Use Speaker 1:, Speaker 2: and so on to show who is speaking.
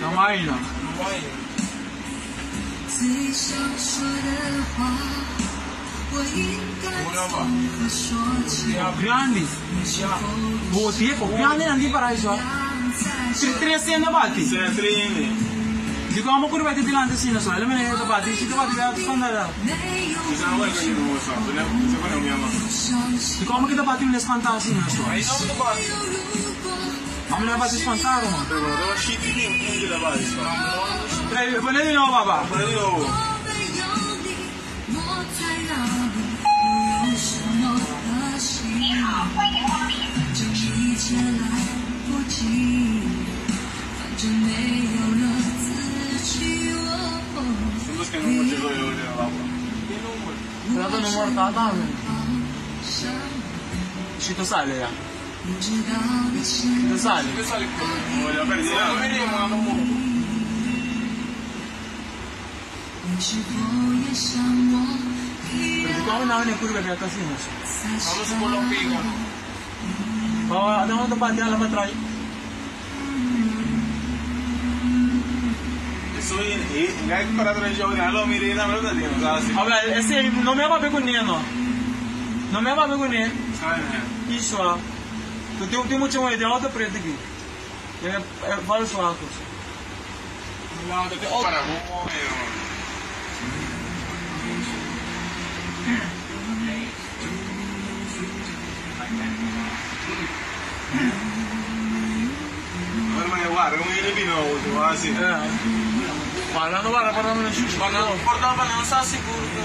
Speaker 1: No mai no. Grandi. Bo tie ko grandi nan di paraiso. Tri tres hende bati. Di como cu bai dilanti asina so. Ele mene ta bati, si ta bati bai spanta. Di como ki ta bati mene spanta asina so. A mene bati spanta man. Pone di nobo papa. Trata numero tata. Si ta sali ya. Si ta sali. Pero di como nan ne curva beta asina so. Bawa ada ta bati ala pa trai. Habla ese no me papia cu ne no. No me papia cu ne. Iso ah. Tu tin mucha mujer tin auto preto aki. Varios autos. Guarda no guarda para no chuchu. Porta pa nan sa sigur ku.